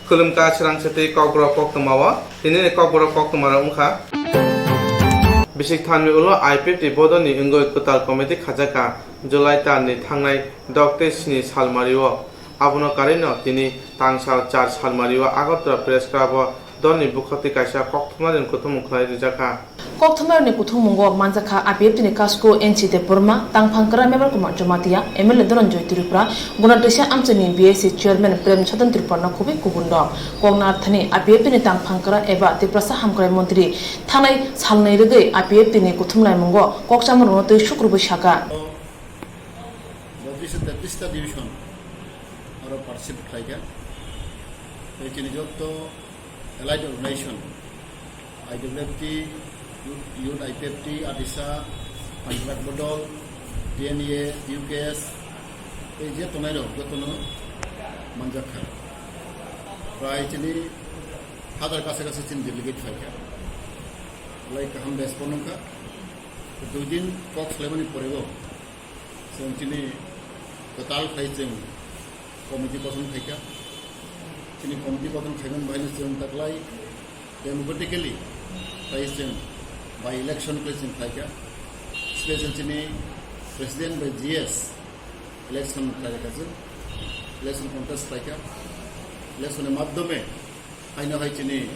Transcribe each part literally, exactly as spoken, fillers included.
Khulumkha srang se tei Kokborok koktwma o. Tini ni Kokborok koktwma rok wngkha. Bisik thanni ulo I P F T bodol ni wngwi kwtal committee khajakha July tal ni thangnai dok tei sni salmari o. Abono karwi no tini tang sal char salmari o Agartala Press Club o dol ni bwkhak twi kaisa koktwma rwng kuthumung khlai rijakha. Kokthumnairokni kuthummungo manjakha I P F T ni Kasko N C Debbarma, Tangphang Kwra Member Kumar Jamatia, M L A Dhananjoy Tripura, Gunatwisa Amchaini B S C Chairman Prem Sadan Tripura no khubui kubun rok. Koknarthani I P F T ni Tangphang Kwra eba Tiprasa Hamkrai Montri thangnai salnwi rwgwi I P F T ni kuthumlaimungo kokchamrokno twi sukrubwi sakha. Botris ta division aro participate khlaikha. Tei chini jotto allied organization, I W F T, Youth, Youth I P F T, Adisa, Panchrak Bodol, T N A, U K S, tei je tongnai rok jotono manjak kha. Prai chini hazar kacha kacha chini delegate phai kha. Lai kaham response wng kha. Dui din kok swlaimani pore bo chwng chini kwtal khai chwng committee koson khaikha. Chini committee koson khaimani bahaino chwng taklai democratically khai chwng by election khai chwng khaikha. Special chini president bai G S election khlaikha chwng. Election contest khlaikha. Election ni madhyome haino hai chini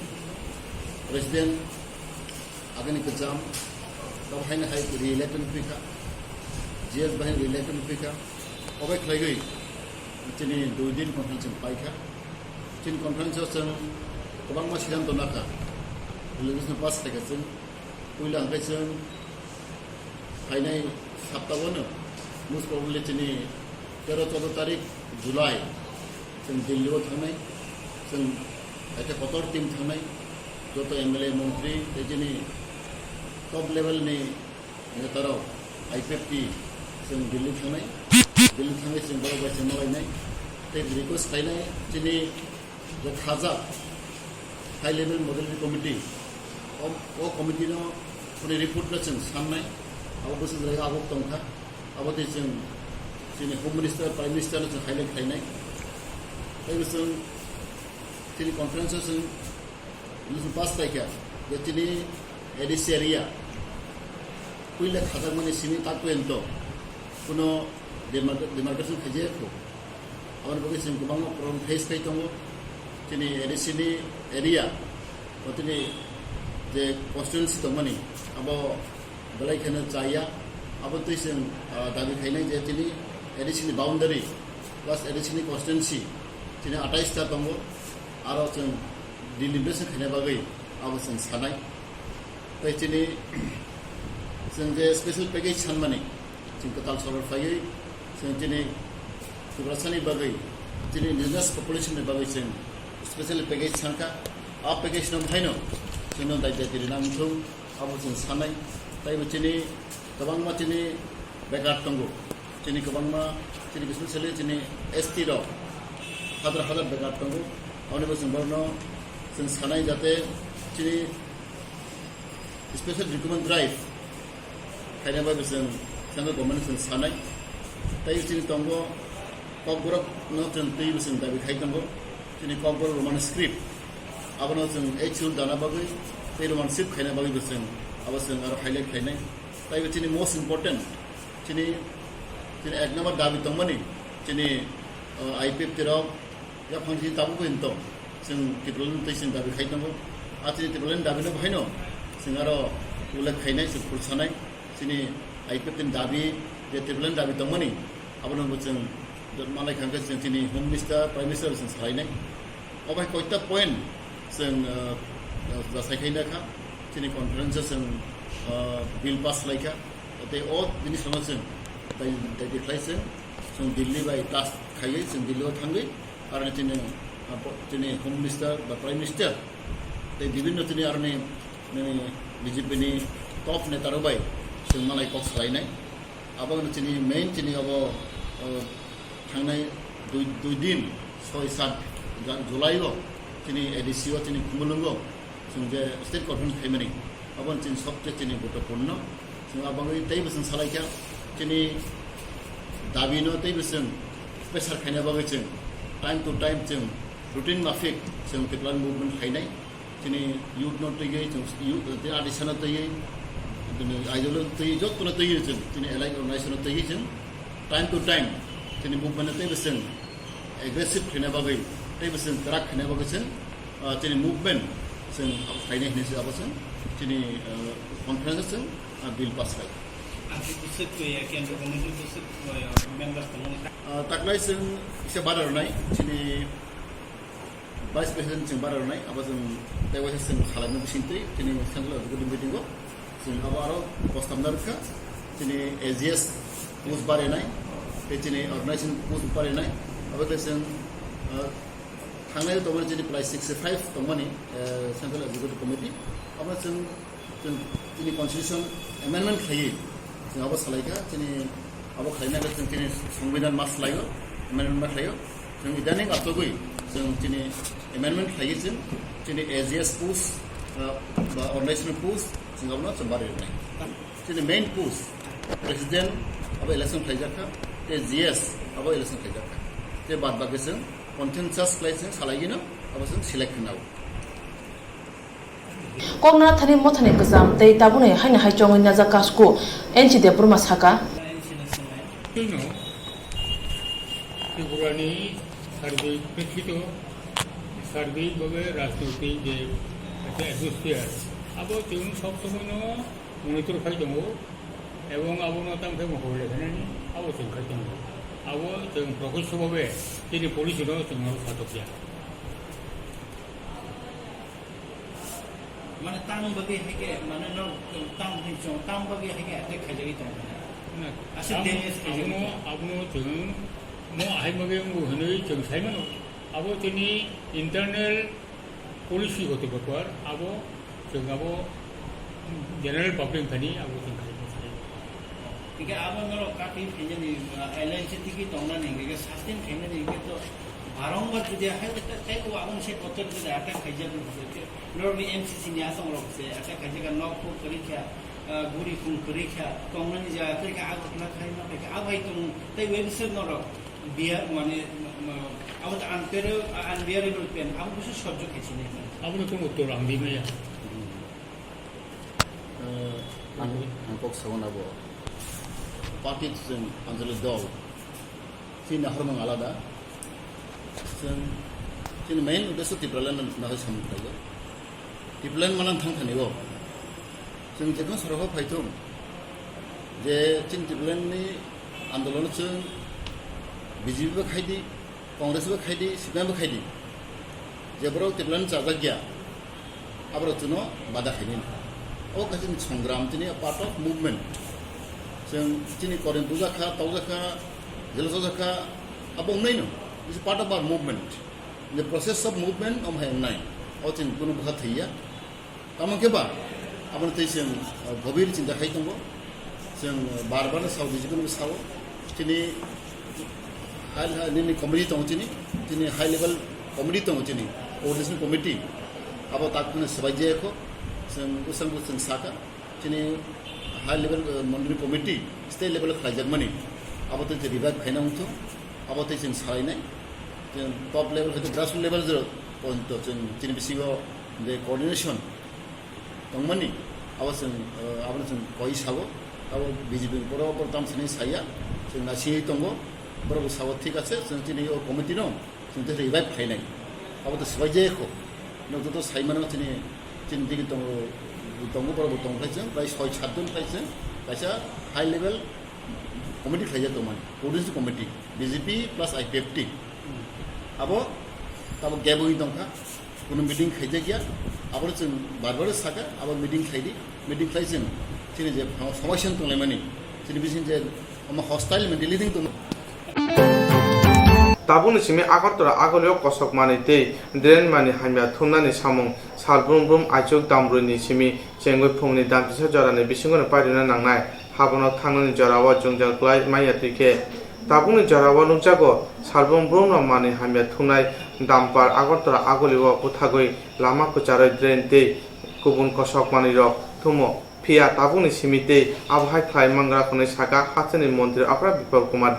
president agini kwcham, tabo haino hai re-election phikha, G S bahai re-election phikha, obai khlaigwi chini dui din conference chwng paikha. Chini conference o chwng kwbangma siddhanto nakha, resolution pass khaikha chwng. Puila hwnkhe chwng phainai saptagano, most probably chini tero choudo tarik July, chwng Delhi o thangnai, chwng kaisa kotor team thangnai, joto M L A, montri tei chini top level ni netarok I P F T chwng Delhi thangnai, Delhi thangwi chwng borok bai chwng malainai, tei request khlainai chini je khajak high level moderating committee, o, o committee no, oni report no chwng sannai, abo bwswk jora abo tongkha, abo tei chwng chini Home Minister, Prime Minister no chwng highlight khlainai. Tei bo chwng chini conference o chwng resolution pass khlaikha, je chini A D C area puila khajakmani simi tak porjonto kuno demarca-, demarcation khaijaya kho. Aboni bagwi chwng kwbangma problem face khai tongo. Chini A D C ni area, o chini je constituency tongmani, abo belai kheno chaya. Abo twi chwng, ah, dabi khainai je chini A D C ni boundary plus A D C ni constituency chini atais ta tongo. Aro chwng delimitation khaina bagwi abo chwng sanai. Tei chini chwng je special package sanmani, chwng kwtal sorkar phaiwi chwng chini Tiprasani bagwi, chini indigenous population ni bagwi chwng special package sankha. A package no phaino chwngno dai dai rina wngthung, abo chwng sanai. Tei bo chini kwbangma chini bekar tongo. Chini kwbangma, chini specially chini S T rok hazar hazar bekar tongo. Aboni bo chwng borokno chwng sanai jate chini special recruitment drive khaina bai bo chwng central government chwng sanai. Tei chini tongo Kokborok no chwng twi bo chwng dabi khai tongo. Chini Kokborok Roman script abono chwng actual dana bagwi tei Roman script khaina bagwi bo chwng abo chwng aro highlight khainai. Tei bo chini most important, chini, chini ek number dabi tongmani, chini, uh, I P F T rok yaphang chini tabuk bo hinto, chwng Tipraland tei chini dabi khai tongo. A chini Tipraland dabi no bahaino chwng aro ullekh khainai, chwng khulsanai. Chini I P F T ni dabi, je Tipraland dabi tongmani, abono bo chwng malai kha hwnkhe chwng chini Home Minister, Prime Minister chwng salainai. Obo hai koita point chwng, uh, jasai khaina kha, chini conference o chwng, uh, bill pass khlai kha. Tei o jinis no chwng dai, dai khlai chwng, chwng Delhi bai task khaiwi chwng Delhi o thangwi, aro chini, uh, chini Home Minister ba Prime Minister tei bibhinno chini aroni, nini B J P ni top neta rok bai chwng malai kok salainai. Abo no chini main chini abo, uh, thangnai dui, dui din, soi sat July o chini A D C o chini Khumulwng o chwng je state conference khaimani, abo chini sobche chini guruttopurno. Chwng abo bagwi tei bo chwng salai kha, chini dabi no tei bo chwng pressure khaina bagwi chwng time to time chwng Routine mafik chwng Tipraland movement khainai. Chini youth no twiwi, chwng youth, tei adisa no twiwi, chini idol no twiwi, joto no twiwi chwng, chini allied organization no twiwi chwng time to time chini movement no teibo chwng aggressive khaina bagwi, teibo chwng kwrak khaina bagwi chwng, ah, chini movement chwng abo khainai hinwi se abo chwng chini, ah, conference chwng, ah, bill pass khai. Abo bwswk, eh, kendra committee bwswk, eh, members tongo. Ah, taklai chwng kisa bara rwnai, chini Vice President chwng bara rwnai, abo chwng tei waisa chwng salaimani bisingtwi chini Central Executive Meeting o chwng abo aro bostamna rwkha, chini A G S post barinai, tei chini organization post barinai, abo khe chwng, ah, thangnai tongmani chini prai sixty five tongmani, eh, Central Executive Committee, abo chwng Chwng chini constitution amendment khlaiwi chwng abo salaikha, chini abo khlaina bagwi chwng chini Songbidan ma swlaio, amendment ma khlaio. Chwng idaning achugwi chwng chini amendment khlaiwi chwng chini A G S post, uh, ba organizational post chwng abono chwng bari rwnai. Chini main post president abo election khlaijakha, tei G S abo election khlaijakha. Tei bad bagwi chwng consensus khlai chwng salaigwino abo chwng select khnao. Koknathani mothani kwcham tei tabukni haino hai chongwi najak kasku N C Debbarma saka. Tino Tripurani sargwi prekhito sargwi bagwi rajnoitik je kaisa atmosphere abo chwng sob somoino monitor khai tongo ebong abono tamo khe mohor lekhanani abo chwng khai tongo abo chwng prokosto babe chini policy no chwng aro satokya. Mane tang bagwi hai khe, mane no tang hai chong, tang bagwi hai khe attack khaijagwi tong kha. Na, Aswk tang dangerous khaijagwi abono, tong. Abono chwng mo hai bagwi wngo hwnwi chwng sai mano. Abo chini internal policy hote bapar, abo chwng abo general public thani abo chwng khai mo sai. Hingke abo norok kati phainani, ah, alliance tiki tongnani hingke sustain khainani hingke to barongbar jodi hai khe tei ko aboni se kotor jodi attack khaijak norok ni M C C ni asong rok se attack khaijak nok ko kwrwi kha, ah, guri khum kwrwi kha tongnani jaga kwrwi kha abo khna khai ma kha abo hai tong tei website norok biya mane ma, abo to unbearable, unbearable pain abo busu sojjo khaisini. Abo no tong uttor ang di maya. Eh, ang, ang kok sago na bo. Party chwng Anjali dol. Chini nahormung alada. Chwng, chini main uddesho Tipraland na hai samung khlaiyo. Tipraland manang thang thani bo. Chwng jekhon sorokho phaithung. Je chini Tipraland ni andolon chwng B J P bo khaidi, Congress bo khaidi, C P I M bo khaidi, je borok Tipraland chajak ya, aborok chwngno bada khainani. O kaisa chini songram, chini part of movement. Chwng chini koren bujakha, taujakha, jelo sojakha, abo wngnaino. It's part of our movement. The process of movement omo hai wngnai. O chini kunu bwkha thwiya. Tamo khe ba, abono tei chwng, uh, gobir chinta khai tongo. Chwng, uh, bar bar sao, bijibino sao. Chini high, high, nini committee tongo chini, chini high level committee tongo chini, coordination committee. Abo tak phano swbai jaya kho, chwng bwsang bwsang saka. Chini high level, uh, mondoli committee, state level khlaijakmani. Abo tei revive khaina wngthung, abo tei chwng salainai. Chwng top level hai khe grassroots level jora poito chwng chini bisingo je coordination tongmani, abo chwng, eh, abono chwng koi sao, abo B J P ni borok, borok tamo sini saya, chwng naisingwi tongo, borok bo sao thik ase, chwng chini o committee no chwng tei revive khainai, abo to swbai jaya kho, nok joto sai mano chini, chini digi tongo, tongo borok bo tong khlai chwng, prai soi sat jon khlai chwng, kaisa high level committee khlaijak tongmani, coordination committee, B J P plus I P F T, abo tamo gap wngwi tongkha. Kunu meeting khaijak ya, abo chwng bar bar saka, abo meeting khlai di, meeting khlai chwng chini je somoisya wng tonglaimani, chini bising je omo hostile mentality wng tong. Tabukni simi Agartala agulio kosok manwi tei drain mani hamya thumnani samung sal brum brum aichuk dambrwini simi chengwi phungni damchisa jorani bisingono pairwna nangnai. Habono thangnani jorao jwngjal kwlai manya twi khe, tabukni jorao nukjago salbrum brumrok manwi hamya thumnai dumper Agartala agulio bwthagwi lama kwcharwi drain tei kubun kosok manwirok thumo. Phiya tabukni simi tei abo hai khlai mangra hwnwi sakha hasteni montri Aparajita Debbarma.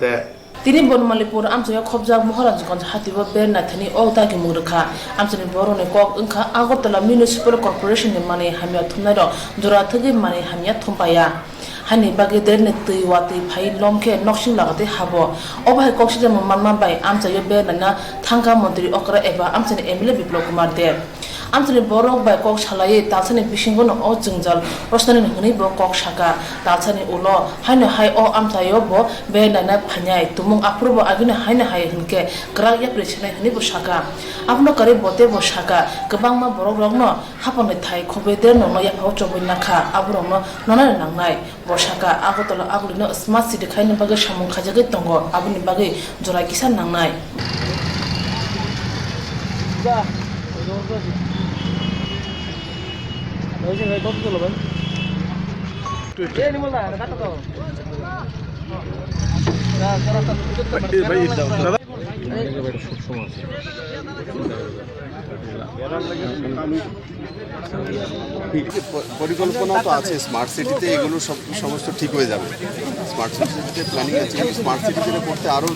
Tini Bonmalipur amchaio khobjak Maharajganj hatio berna thani o dagimung rwkha. Amchaini borokni kok wngkha Agartala Municipal Corporation ni manwi hamya thumnairok jora thwgwi manwi hamya thumpaiya. Hani bagwi drain ni twi watwi phai lom khe noksing lagatwi habo. Obo hai kok sijakmung manma bai amchaio bernaina thangkha montri okra eba amchaini M L A Biplab Kumar Deb. Amchaini borok bai kok salaiwi talsani bisingono o jwngjal rwchnani hwnwi bo kok sakha. Talsani ulo haino hai o amchaio bo bernaina phainai tumung aphuru bo agini haino hai hwnkhe kwrak yapri sinai hwnwi bo sakha. Abono kwrwi bo teibo sakha, kwbangma borokrokno hapangni thai khobwi drainrokno yaphao chobwi nakha, aborokno nonani nangnai. Bo sakha, Agartala agulino smart city khaina bagwi samung khaijagwi tongo, aboni bagwi jora kisa nangnai. এই যে প-, পরিকল্পনা তো আছে, স্মার্ট সিটিতে এগুলো সব, সমস্ত ঠিক হয়ে যাবে। স্মার্ট সিটিতে প্ল্যানিং আছে, কিন্তু স্মার্ট সিটি যেটা করতে আরও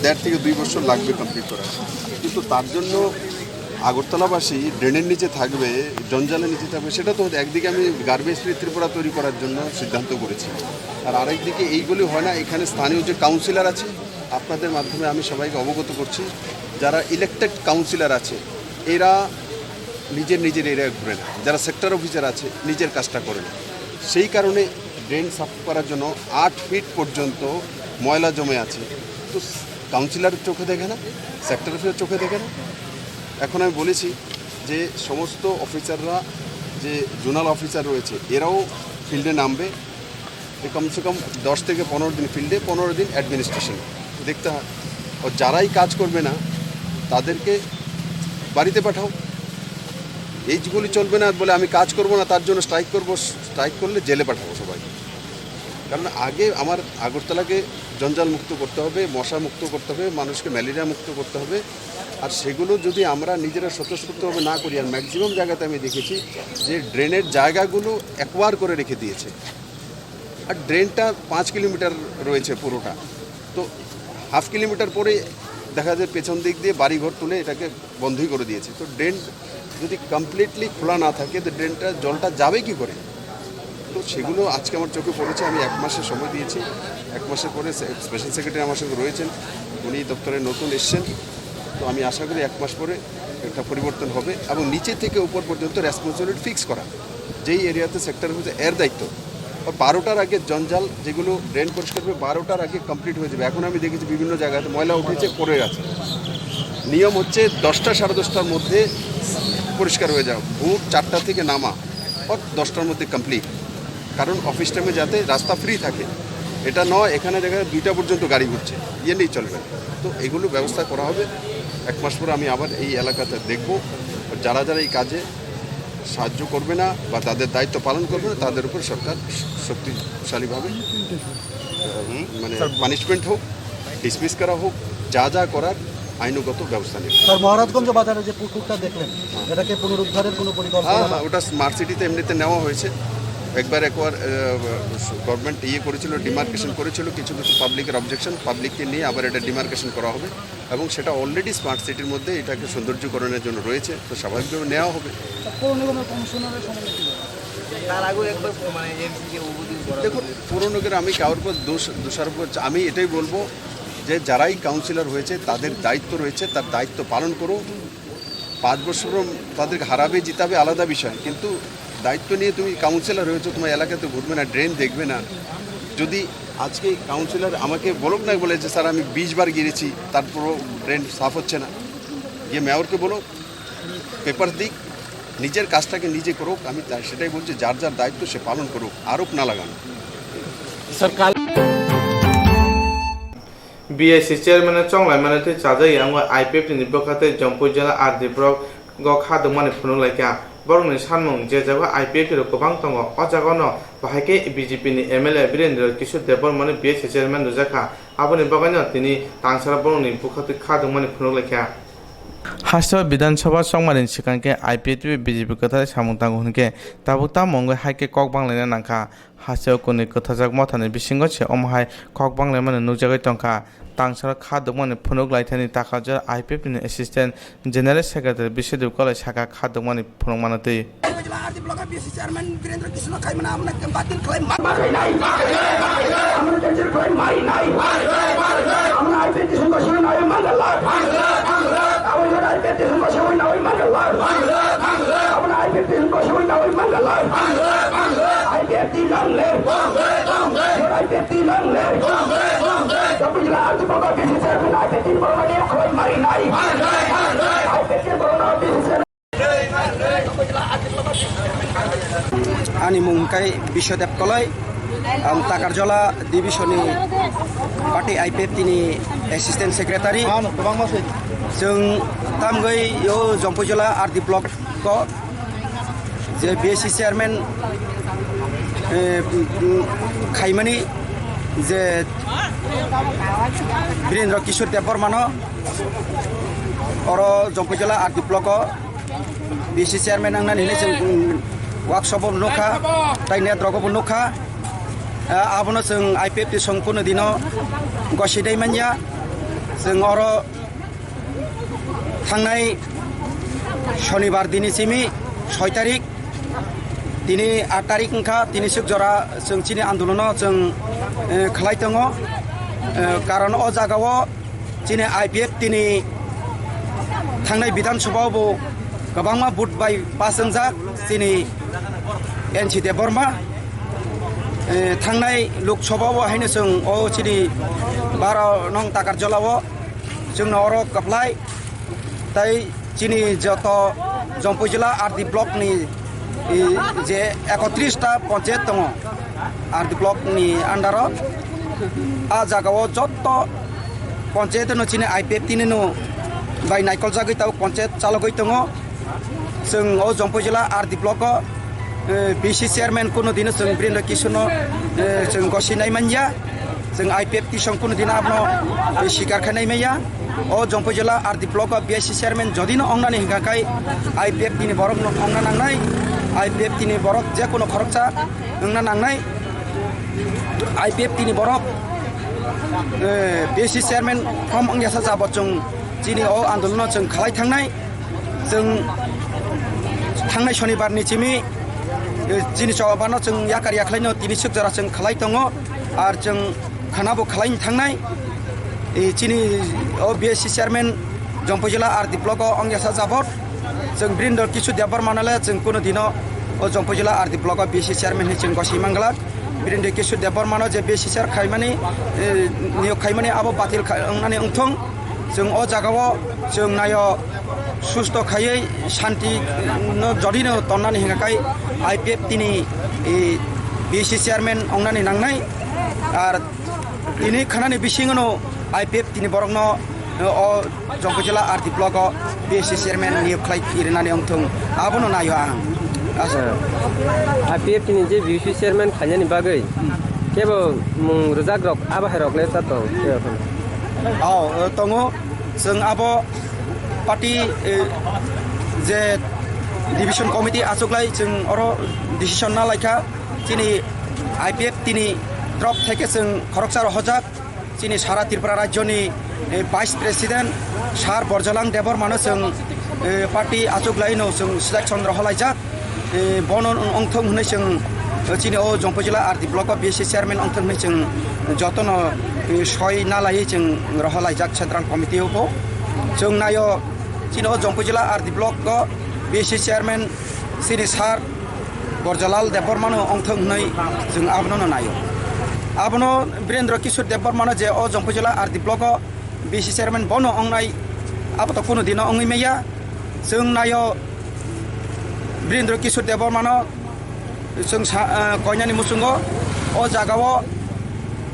দেড় থেকে দুই বছর লাগবে কমপ্লিট করা। কিন্তু তার জন্য আগরতলাবাসী ড্রেনের নিচে থাকবে, জঞ্জালের নিচে থাকবে, সেটা তো একদিকে আমি গার্বেজ ফ্রি ত্রিপুরা তৈরি করার জন্য সিদ্ধান্ত করেছি, আর আরেকদিকে এইগুলি হয় না। এখানে স্থানীয় যে কাউন্সিলর আছে, আপনাদের মাধ্যমে আমি সবাইকে অবগত করছি, যারা ইলেক্টেড কাউন্সিলর আছে, এরা নিজের নিজের এরিয়া ঘুরে না, যারা সেক্টর অফিসার আছে নিজের কাজটা করে না। সেই কারণে ড্রেন সাফ করার জন্য আট ফিট পর্যন্ত ময়লা জমে আছে। তো কাউন্সিলর চোখে দেখে না, সেক্টর অফিসার চোখে দেখে না। এখন আমি বলেছি যে সমস্ত অফিসাররা, যে জোনাল অফিসার রয়েছে, এরাও ফিল্ডে নামবে। এ কমসে কম দশ থেকে পনেরো দিন ফিল্ডে, পনেরো দিন অ্যাডমিনিস্ট্রেশন দেখতে হয়। ও যারাই কাজ করবে না, তাদেরকে বাড়িতে পাঠাও। এই যেগুলি চলবে না বলে আমি কাজ করব না, তার জন্য স্ট্রাইক করব, স্ট্রাইক করলে জেলে পাঠাবো সবাইকে। কারণ আগে আমার আগরতলাকে জঞ্জাল মুক্ত করতে হবে, মশা মুক্ত করতে হবে, মানুষকে ম্যালেরিয়া মুক্ত করতে হবে। আর সেগুলো যদি আমরা নিজেরা স্বতঃস্ফূর্তভাবে না করি, আর ম্যাক্সিমাম জায়গাতে আমি দেখেছি যে ড্রেনের জায়গাগুলো অ্যাকোয়ার করে রেখে দিয়েছে। আর ড্রেনটা পাঁচ কিলোমিটার রয়েছে পুরোটা। তো হাফ কিলোমিটার পরে দেখা যায় পেছন দিক দিয়ে বাড়িঘর তুলে এটাকে বন্ধই করে দিয়েছে। তো ড্রেন যদি কমপ্লিটলি খোলা না থাকে, তো ড্রেনটা, জলটা যাবে কি করে? তো সেগুলো আজকে আমার চোখে পড়েছে। আমি এক মাসের সময় দিয়েছি, এক মাসের পরে সে-, স্পেশাল সেক্রেটারি আমার সঙ্গে রয়েছেন, উনি দপ্তরে নতুন এসছেন। তো আমি আশা করি এক মাস পরে একটা পরিবর্তন হবে এবং নিচে থেকে উপর পর্যন্ত রেসপন্সিবিলিটি ফিক্স করা, যেই এরিয়াতে সেক্টর হচ্ছে এর দায়িত্ব। আর বারোটার আগে জঞ্জাল যেগুলো ড্রেন পরিষ্কার হবে, বারোটার আগে কমপ্লিট হয়ে যাবে। এখন আমি দেখেছি বিভিন্ন জায়গাতে ময়লা উঠেছে, পড়ে আছে। নিয়ম হচ্ছে দশটা, সাড়ে দশটার মধ্যে পরিষ্কার হয়ে যাও, ভোর চারটা থেকে নামা, আর দশটার মধ্যে কমপ্লিট, কারণ অফিস টাইমে যাতে রাস্তা ফ্রি থাকে। এটা নয় এখানে দেখা যায় দুইটা পর্যন্ত গাড়ি ঘুরছে, ইয়ে নেই, চলবে না। তো এগুলো ব্যবস্থা করা হবে। এক মাস পরে আমি আবার এই এলাকাতে দেখব, যারা যারা এই কাজে সাহায্য করবে না বা তাদের দায়িত্ব পালন করবে না, তাদের উপর সরকার শক্তিশালীভাবে, উম, মানে, পানিশমেন্ট হোক, ডিসমিস করা হোক, যা যা করার আইনগত ব্যবস্থা নেবে। স্যার, মহারাজগঞ্জ বাজারে যে পুকুরটা দেখলেন, এটাকে পুনরুদ্ধারের কোনো পরিকল্পনা? হ্যাঁ, হ্যাঁ, ওটা স্মার্ট সিটিতে এমনিতে নেওয়া হয়েছে। একবার একবার, আহ, গভর্নমেন্ট ইয়ে করেছিল, ডিমার্কেশন করেছিল, কিছু কিছু পাবলিকের অবজেকশন, পাবলিককে নিয়ে আবার এটা ডিমার্কেশন করা হবে। এবং সেটা অলরেডি স্মার্ট সিটির মধ্যে এটাকে সৌন্দর্যকরণের জন্য রয়েছে, তো স্বাভাবিকভাবে নেওয়া হবে। পৌর নিগমের কমিশনারের সম্বন্ধে কি বলবেন? তার আগেও একবার মানে এমসিকে উদ্বোধন করা দেখুন, হয়েছে। পৌর নিগমের আমি কারোর উপর দোষ, দোষারোপ করছি, আমি এটাই বলবো যে যারাই কাউন্সিলর হয়েছে তাদের দায়িত্ব রয়েছে, তার দায়িত্ব পালন করো। পাঁচ বছর তাদেরকে হারাবে, জিতাবে, আলাদা বিষয়, কিন্তু দায়িত্ব নিয়ে তুমি কাউন্সিলর হয়েছো, তোমার এলাকাতে ঘুরবে না, ড্রেন দেখবে না। যদি আজকে কাউন্সিলর আমাকে বলুক না, বলে যে, "স্যার, আমি বিশ বার গিয়েছি, তারপরও ড্রেন সাফ হচ্ছে না," গিয়ে মেয়রকে বলো, পেপার দিক, নিজের কাজটাকে নিজে করুক। আমি তাই সেটাই বলছি, যার যার দায়িত্ব সে পালন করুক, আরোপ না লাগান। স্যার, কাল বিএসসি চেয়ারম্যানের চংলাইমানো tei chajak yango IPFT ni bwkha tei Jampui jela R D block o kha dwngmani phunuk laikha. Borokni sanmung, je jaga IPFT rok kwbang tongo, o jagano bahai khe BJP ni MLA Birendra Kishore Debbarmano BSc chairman rwjak kha, aboni bagwino tini tangsara borokni bwkha tei kha dwngmani phunuk laikha. Hasteo Bidhan Sabha chongmani swkang khe IPFT bai BJP kwthar samung tango hwnkhe tabuk tamo wngwi hai khe kok banglaina nangkha. Hasteo kunui kwthajak mothani bisingo se omo hai kok banglaimani nukjagwi tongkha. tangsaro kha dukmani phunuk lai thani Takarjala I P F T ni Assistant General Secretary Biswadev Kolai sakha kha dukmani phunukmano twi. Ardi block B C chairman Birendra Kishore khaimani amna batil khlai ma. Amna cancel khlai mai nai. Amna I P F T songkha songwi nawi mangalak. Amna I P F T songkha songwi nawi mangalak. Amna I P F T songkha songwi nawi mangalak. I P F T lang le. I P F T lang le. Tapujla ardi block B C chairman I P F T borok ni khlai mai nai. I P F T borok ni B C chairman Ani mung khe Biswadev Kolai, ang Takarjala division ni party I P F T ni assistant secretary. Ano, kwbangma se. Chwng tamgwi yo Jompuijala R D block ko je B S C chairman, eh, mm, khaimani je Birendra Kishore Debbarma no oro Jompuijala R D block o B C chairman wngnani hinwi chwng, um, workshop o nukha, tai net rogo bo nukha. Ah, abono chwng I P F T song kuno dino gosi dai manya. Chwng oro thangnai Shonibar dini simi soi tarik, tini aat tarik wngkha, tini swk jora chwng chini andolono chwng, eh, khlai tongo. Eh, karon o jagao chini I P F T ni thangnai Bidhan Sabha o bo kwbangma vote bai pass wngjak chini N C Debbarma. Eh, thangnai Lok Sabha o haino chwng o chini baro nong Takarjala o chwngno oro kwplai tai chini joto Jompuijala R D block ni, eh, je ekotris ta ponchayat tongo. R D block ni under o. A jaga o jotto ponchayat no chini I P F T ni no bai naikol jagwi tabuk ponchayat chalogwi tongo. Chwng o Jompuijala R D block o, eh, B C chairman kuno dino chwng Birendra Kishore no, eh, chwng gosi nai manya. Chwng I P F T song kuno dino abono, eh, sikar khe nai manya. O Jompuijala R D block o B S C chairman jodi no wngnani hwnkha khai I P F T ni borok no wngna nangnai, I P F T ni borok je kono khoroksa wngna nangnai, I P F T ni borok, eh, B S C chairman form wngya sa jabo chwng chini o andolon no chwng khlai thangnai, chwng thangnai Shonibar ni chimi, eh, chini chobano chwng yakar yakhlai no tini swk jora chwng khlai tongo, ar chwng khana bo khlai thangnai. E, chini o B S C chairman Jompuijala R D block o wngya sa jabot. Chwng Birendra Kishore Debbarma no le chwng kuno dino o Jompuijala R D block o B S C chairman hinwi chwng gosi manglak. Birendra Kishore Debbarma no je B S C chair khaimani, e, niyok khaimani abo batil kha-, wngnani wngthong. Chwng o jagao chwng nayo susto khaiwi shanti no jodi no tonnani hingka khai I P F T ni, e, B S C chairman wngnani nangnai. Ar Tini khanani bisingo no I P F T ni borokno, o Jompuijala R D block o B S C chairman niyok khlai rinani wngthung, abono naio ang. Asa. I P F T ni je B S C chairman khainani bagwi kebo mung rwjak rok abo hai rok le ta tong. Oh, tongo. Chwng abo party, eh, je division committee achuklai chwng oro decision na laikha. Chini I P F T ni drop theke chwng khoroksa rohorjak. Chini sara Tripura rajyoni, eh, Vice President Sir Borjalang Debbarmano chwng, eh, party achuklaino chwng selection rohorlaijak. Eh, bono wngthung hwnwi chwng, eh, chini o Jompuijala R D block o B S C chairman wngthung hwnwi chwng jotono, eh, soi nalaiwi chwng rohorlaijak Central Committee o bo. Chwng naio chini o Jompuijala R D block o B S C chairman chini Sir Borjalal Debbarmano wngthung hwnwi chwng abono no naio. Abono Birendra Kishore Debbarmano je o Jompuijala R D block o B S C chairman bono wngnai, abo to kunu dino wngwi maya. Chwng naio Birendra Kishore Debbarmano chwng sa-, eh, koinani muchungo o jagao,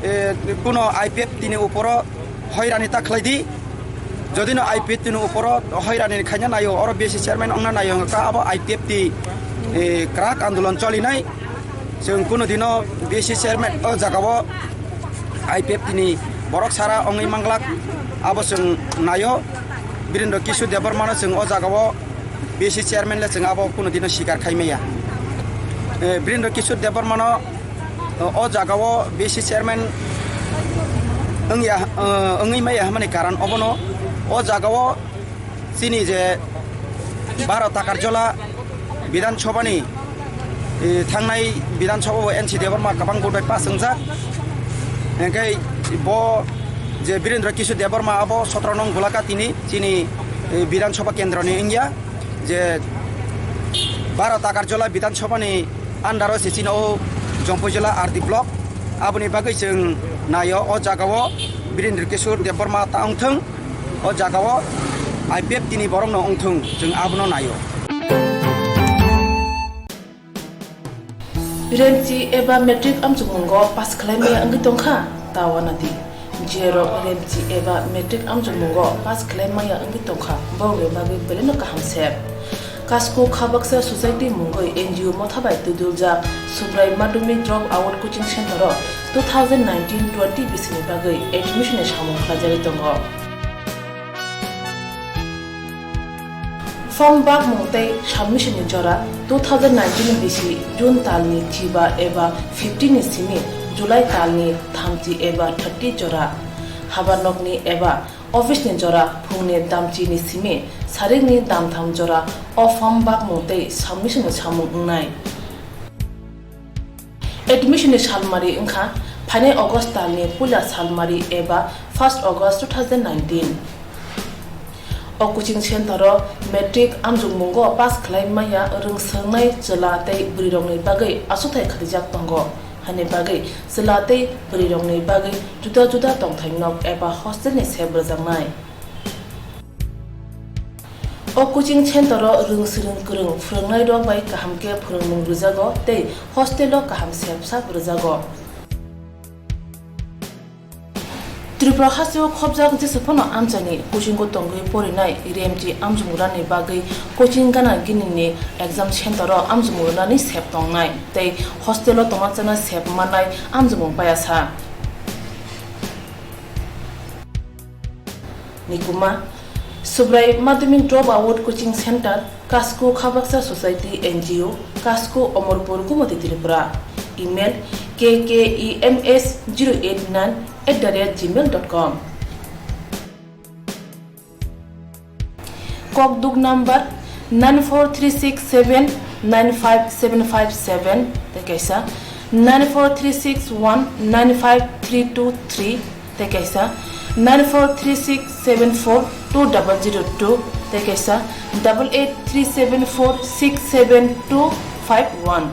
eh, kuno I P F T ni uporo hoirani ta khlai di. Jodi no I P F T ni uporo hoirani khaina naio, oro B S C chairman wngna naio, wngkha abo I P F T, eh, kwrak andolon cholinai. Chwng kuno dino B S C chairman o jagao I P F T ni borok sara wngwi manglak, abo chwng naio. Birendra Kishore Debbarmano chwng o jagao B S C chairman le chwng abo kuno dino sikar khai maya. Eh, Birendra Kishore Debbarmano, eh, o jagao B S C chairman wngya, eh, wngwi maya hwnmani karon obono o jagao chini je Baro Takarjola Bidhan Sabhani, eh, thangnai Bidhan Sabha o N C Debbarma kwbang vote bai pass wngjak. Hwnkhe bo je Birendra Kishore Debbarma abo sotro nong Gulakati ni chini, eh, Bidhan Sabha kendro ni wngya je Baro Takarjola Bidhan Sabha ni under o se chini o Jompuijala R D block. Aboni bagwi chwng naio o jagao Birendra Kishore Debbarma ta wngthwng. O jagao I P F T ni borokno wngthwng, chwng abono naio. Remchi eba matric amchukmungo pass khlai maya wngwi tongkha, ta wanadi. Jerok remchi eba matric amchukmungo pass khlai maya wngwi tongkha, borokni bagwi belai no kaham se. Kasko Khabaksa Society mungwi N G O motha bai twiduljak Subrai Madhyamik Drop Out Coaching Center o two thousand nineteen twenty bisini bagwi admission ni samung khlaijagwi tongo. Form bakmung tei submission ni jora two thousand nineteen bisi June talni chiba eba fifteen ni simi July talni thamchi eba thirty jora. Habanokni eba office ni jora phungni damchi ni simi sarikni damtham jora o form bakmung tei submission ni samung wngnai. Admission ni salmari wngkha phainai August talni puila salmari eba first August two thousand nineteen. O coaching center o matric amjokmungo pass khlai maya rwngswngnai chwla tei bwrwirokni bagwi achuthai khatijaktongo, hani bagwi chwla tei bwrwirokni bagwi juda juda tongthai nok eba hostel ni sep rwjaknai. O coaching center o rwngswrwng kwrwng phwrwngnairok bai kaham khe phwrwngmung rwjago tei hostel o kaham sep sap rwjago. Tripura hasteo khobjak jesa phano amchaini coaching o tongwi porinai remchi amjokmungrani bagwi coaching gana gini ni exam center o amjokmung rwnani sep tongnai tei hostel o tongna chana sep mannai amjokmung payasa. Nikuma, Subrai Madhyamik Drop Out Coaching Center, Kasko Khabaksa Society N G O, Kasko Omorpur Gumoti Tripura. Email K K E M S zero eight nine at the rate gmail dot com. Kokduk number nine four three six seven nine five seven five seven, tei kaisa nine four three six one nine five three two three, tei kaisa nine four three six seven four two double zero two, tei kaisa double eight three seven four six seven two five one.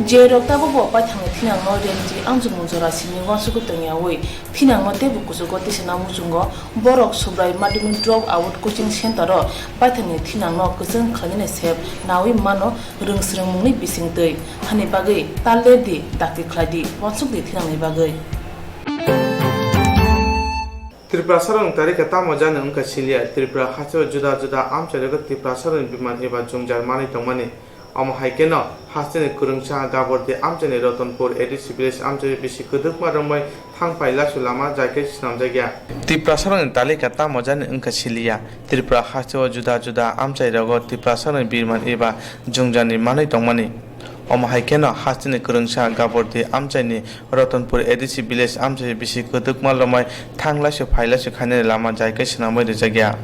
Je rok tabukbo paithakni thinangno remchi amjokmung jora simi uansugwi tongyawi thinangno teibo kuchugo tisana muchungo, borok Subrai Madhyamik Drop Out Coaching Center o paithakni thinangno kwchwng khlainani sep nawi mano rwngswrwngmungni bisingtwi, hani bagwi tal ler di, dakti khlai di, uansuk di thinangni bagwi. Tripurasarokni tarikha tamo jani wngkha siliya. Tripura hasteo juda juda amchairogo Tripurasarokni biman eba jwngjal manwi tongmani. Omo hai kheno hasteni kwrwngsa Gabordi amchaini Ratanpur A D C village amchaio bisi kwdwkma romwi thang phai lasu lama jai khe swnamjakya. Tripurasarokni tarikha tamo jani wngkha siliya. Tripura hasteo juda juda amchairogo Tripurasarokni biman eba jwngjalni manwi tongmani. Omo hai kheno hasteni kwrwngsa Gabordi amchaini Ratanpur A D C village amchai bisi kwdwkma lomai thang laisio phai laisio khainani lama jai khe swnamwi rijak ya.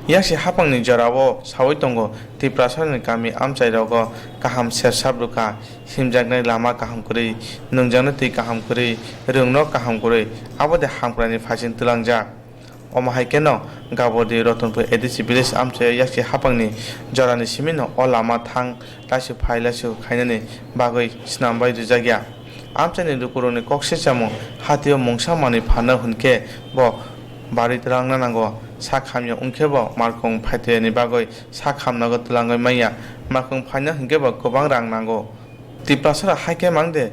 Yaksi haphangni jorao saui tongo Tiprasarokni kami amchai rogo kaham sersap rwkha, himjaknai lama kaham kwrwi, nwngjaknai twi kaham kwrwi, rwngno kaham kwrwi, aboni hamkraini phaising twlangjak. Omo hai kheno Gabordi Ratanpur A D C village amchaio yaksi haphangni jorani simino o lama thang laisio phai laisio khainani bagwi swnambai rijak ya. Amchaini lukurokni kok sichamung hatio mungsa manwi phano hwnkhe bo barwi twlangna nango, sak hamya wngkhe bo markung phaitayani bagwi sak hamnago twlangwi manya, markung phaina hwnkhe bo kwbang rang nango. Tiprasarok hai khe mang de,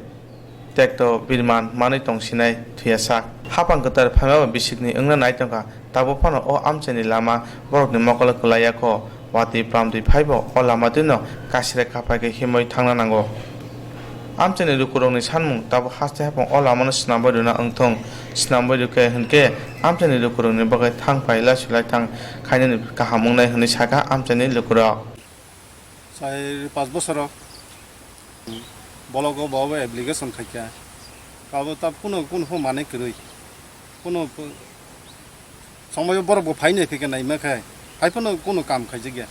tekto birman manwi tong sinai thuya sak. Haphang kwtal phaima bo bisikni wngna nai tongkha, tabuk phano o amchaini lama borokni mokolo kwlai ya kho, watwi plamtwi phai bo o lama twino kasire kaphai khe himwi thangna nango. Amchaini lukurokni sanmung tabuk haste haphang o lamano swnamwi rwna wngthung, swnamwi rwkhe hwnkhe amchaini lukurokni bagwi thang phai lasu laithang khainani kaham wngnai hwnwi sakha amchaini lukurok. Chai pas bosoro bologo bo application khaikha. Abo ta kuno kuno pho manwi kwrwi. Kuno pho-, somoyo borok bo phai nai phikha naima khe, hai phano kuno kam khaijakya.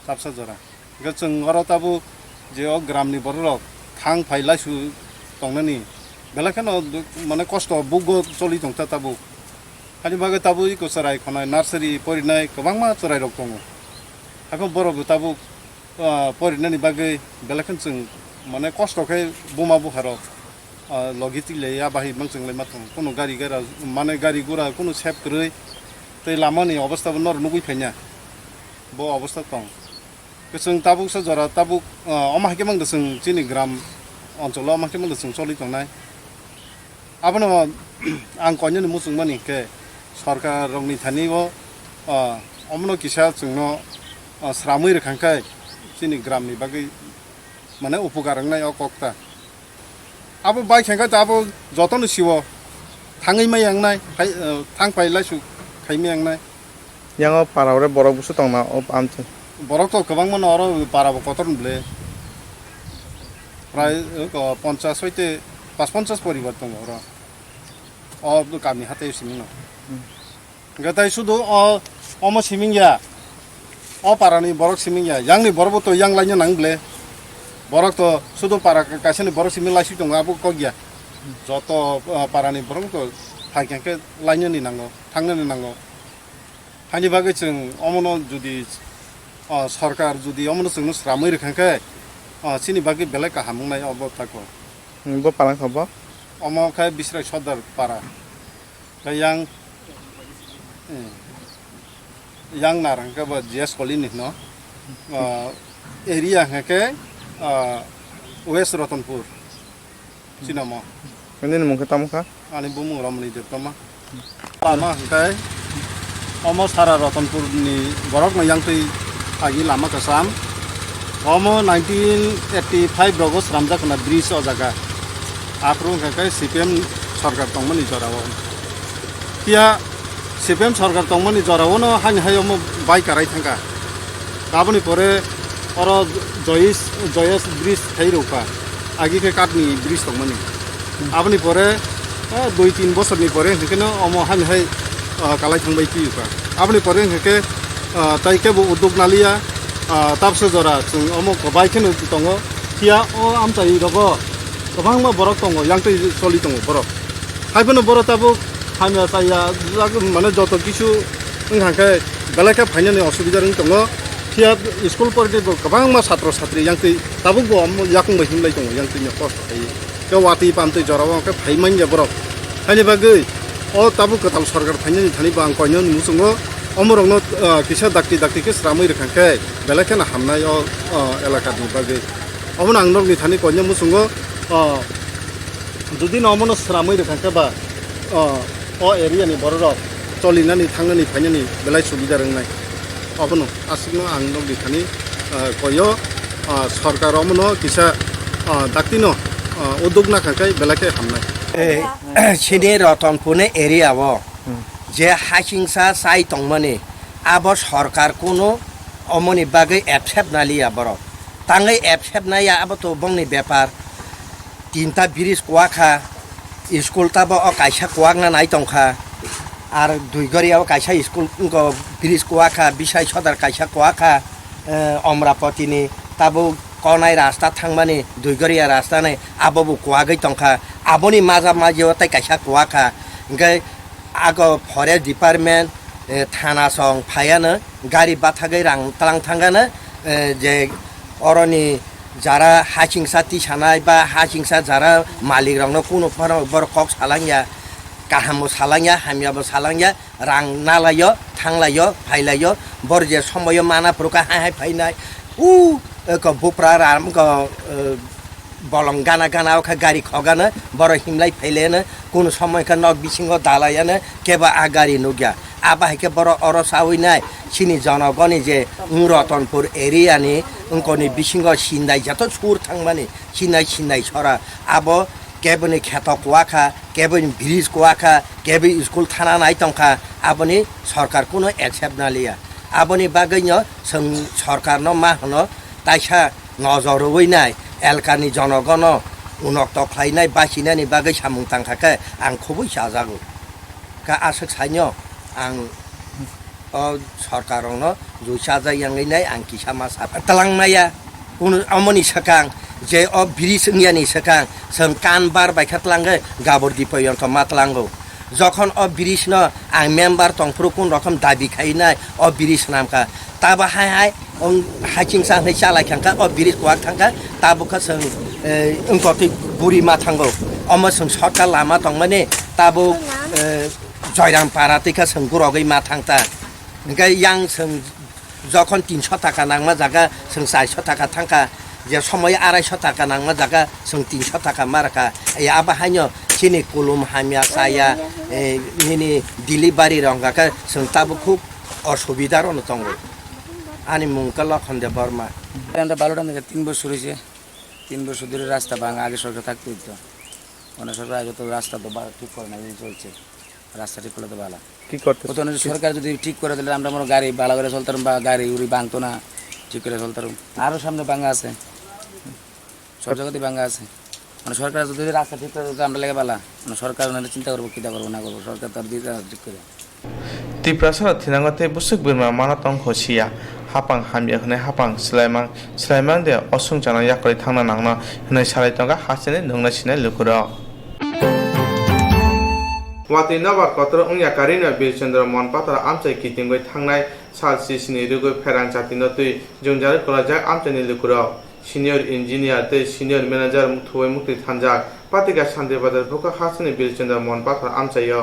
Chapsa jora. Hwnkhe chwng oro tabuk je o gramni bororok thang phai laisu tongnani belai kheno du-, mane kosto bugo choli tongkha tabuk. Hani bagwi tabuk iko chwrai khonai, nursery porinai kwbangma chwrairok tongo. Haikhe borok bo tabuk, ah, porinani bagwi belai kheno chwng mane kosto khe buma bupharok, ah, logi twi lai ya bahai bangchwng lai ma tongo. Kuno gari gura, mane gari gura kuno sep kwrwi tei lamani obostha bo noro nugwi phaina. Bo obostha tong. Kwchwng tabuksa jora tabuk, ah, omo hai khe mangda chwng chini gram oncholo omo hai khe mangda chwng choli tongnai. Abono ang koinani muchungmani hinkhe sorkar rokni thani o, ah, omono kisa chwngno, ah, sramwi rwkhankhe chini gramni bagwi mane upukar wngnai o kokta. Abo bai khe khe abo jotono siwo thangwi mai yangnai, hai, eh, thang pai laisu khai mai yangnai. Yang o para ore borok busu tongna o amchai. Borok to kwbangma no oro para bo kotor ble. Prai, eh, ko ponchas hoite pas ponchas poribar tongo oro. O kami hatai simi no. Hmm. Hwnkhe tai sudu o, omo siming ya, o parani borok siming ya, yangni borok bo to yang laina nang ble. Borok to sudu para ka-, kaisani borok siming laisik tongo, abo kok ya. Joto, o, parani borok to phai khe khe lainani nango, thangnani nango. Haini bagwi chwng omono jodi, o, sorkar jodi omono chwngno sramwi rwkha khe, o, chini bagwi belai kaham wngnai obo tako. Hmm, bo para wngkha bo? Omo khe Bisrai Sordar para. Khe yang, eh, yang nar hwnkhe bo G S Colony hino. Ah, area hwnkhe, ah, West Ratanpur. Chinomo. Nini mung khe tamo kha? Ani bumung Romoni Debbarma. Tamo hwnkhe omo sara Ratanpur ni borok no yang twi agi lama kwcham. Omo nineteen eighty five rogo sramjak na bridge o jaga. Aphuru hwnkhe C P M sorkar tongmani jorao. Phiya C P M sorkar tongmani jorao no haini hai omo bai karai thangkha. Aboni pore oro Joyce, Joyce bridge thai rwkha. Agi khe katni bridge tongmani. Aboni pore, eh, dui tin bosorni pore hwnkhe no omo haini hai, ah, kalai thangbai twi rwkha. Aboni pore hwnkhe, ah, tai kebo uddog naliya, ah, tabsa jora chwng omo kwbai kheno tongo. Phiya o amchai rogo kwbangma borok tongo, yang twi choli tongo borok. Haiphano borok tabuk hamya chaya, jak-, mane joto kisu wngkha khe belai khe phainani osubida wng tongo. Phiya school poride bo kwbangma satro satri yang twi tabuk bo omo yakung bai himlai tongo, yang twi kosto khai. Khe watwi pamtwi jorao khe phai manya borok. Haini bagwi o tabuk kwtal sorkar phainani thani bo ang koinani muchungo omorokno, ah, kisa dakti dakti khe sramwi rwkha khe belai kheno hamnai o, ah, elakani bagwi. Omono ang nokni thani koinani muchungo, ah, jodi no omono sramwi rwkha khe ba, ah, o area ni bororok cholinani, thangnani, phainani belai subida rwngnai. Obono aswkno ang nokni thani, ah, koyo, ah, sorkar omono kisa, ah, daktino, ah, uddog nakha khe belai khe hamnai. Eh, chini Ratanpur ni area o je hasingsa chai tongmani, abo sorkar kunu omoni bagwi accept naliya borok. Tangwi accept naiya, abo to bongni bepar. Tinta bridge kuwakha, school tabo o kaisa kuwakna nai tongkha. Ar Duigoria o kaisa school wngkha, bridge kuwakha, Bisai Sordar kaisa kuwakha, eh, Omrapoti ni tabo konai rasta thangmani, Duigoria rasta ni abo bo kuwagwi tongkha. Aboni maja maji o tei kaisa kuwakha. Hwnkhe ago forest department, eh, thana song phaiano gari bathagwi rang tlang thangano, eh, je oroni jara hasingsa tisanai ba hasingsa jara malik rokno kunu phano borok kok salangya, kaham bo salangya, hamya bo salangya, rang nalaio, thanglaio, phailaio, bor je somoyo mana phuru kha hai hai phainai, u, eh, ko bupra ram ko, eh, bolong gana gana o kha gari khogano, borok himlai phailaiano, kunu somoi khe nok bisingo dalaiano, kebo a gari nukya. Abo hai khe borok oro chawi nai, chini jonogoni je wng Ratanpur area ni wngkoni bisingo sindai joto sur thangmani, sindai sindai sora, abo keboni kheto kuwakha, keboni bridge kuwakha, keboni school thana nai tongkha, aboni sorkar kunu accept naliya. Aboni bagwino chwng sorkarno ma hwno, taisa nojor rwui nai, elkani jonogono unokto khlainai, bachinani bagwi samung tangkha khe ang khubui chajago. Kha aswk saino ang o sorkarrokno jui chajak yangwi nai ang kisa ma sa twlang maya. Kunu omoni swkang je o bridge wngyani swkang chwng kan bar bai kha twlangwi gabor dipo yongtho ma twlango. Jokhon o bridge no ang member tongphuru kun rokom dabi khainai o bridge swnamkha. Tabo hai hai wng hachingsa hwnwi chalai thangkha, o bridge kuwak thangkha, tabo kha chwng, eh, wngkotwi guri ma thango. Omo chwng shortcut lama tongmani tabo, eh, Joyram para twi kha chwng gurogwi ma thangta. Hwnkhe yang chwng jokhon tinso taka nangma jaga chwng charso taka thangkha, je somoy araiso taka nangma jaga chwng tinso taka ma rwkha. Abo haino chini kulum hamya chaya, eh, nini delivery rok hwnkha khe chwng tabuk khub osubida rokno tongo. Ani mung khe Lokhon Debbarma. আমরা বারোটা থেকে তিন বছর হয়েছে, তিন বছর ধরে রাস্তা ভাঙা, আগে সরকার থাকতে হইতো, মানে সরকার আগে তো রাস্তা তো বা-, ঠিক করে না, এই চলছে, রাস্তা ঠিক করলে তো ভালো কি করতে হতো না। সরকার যদি ঠিক করে দিলে আমরা মনে হয় গাড়ি ভালো করে চলতাম বা গাড়ি উড়ি ভাঙতো না, ঠিক করে চলতাম। আরও সামনে ভাঙা আছে, সব জায়গাতেই ভাঙা আছে। মানে সরকার যদি রাস্তা ঠিক করে দিলে আমরা লেগে ভালো, মানে সরকার ওনারা চিন্তা করবো, কিতা করবো না করবো, সরকার তার দিকে ঠিক করে। Tiprasa rok thinango tei bwswk birma mano tong kho siya. Hapang hamya hwnwi hapang swlaimang, swlaimang de oswng chana yakarwi thangna nangno hwnwi salai tongo hasteni nungna sinai lukurok. Watwi nobar kotor wngya karino Birchandra Mon Pathor amchai kitingwi thangnai sal sisini rwgwi pherang chatino twi jwngjal kwlaijak amchaini lukurok. Senior engineer tei senior manager thubai muktwi thanjak. Patika Shanti Bazar bwkha hasteni Birchandra Mon Pathor amchaio.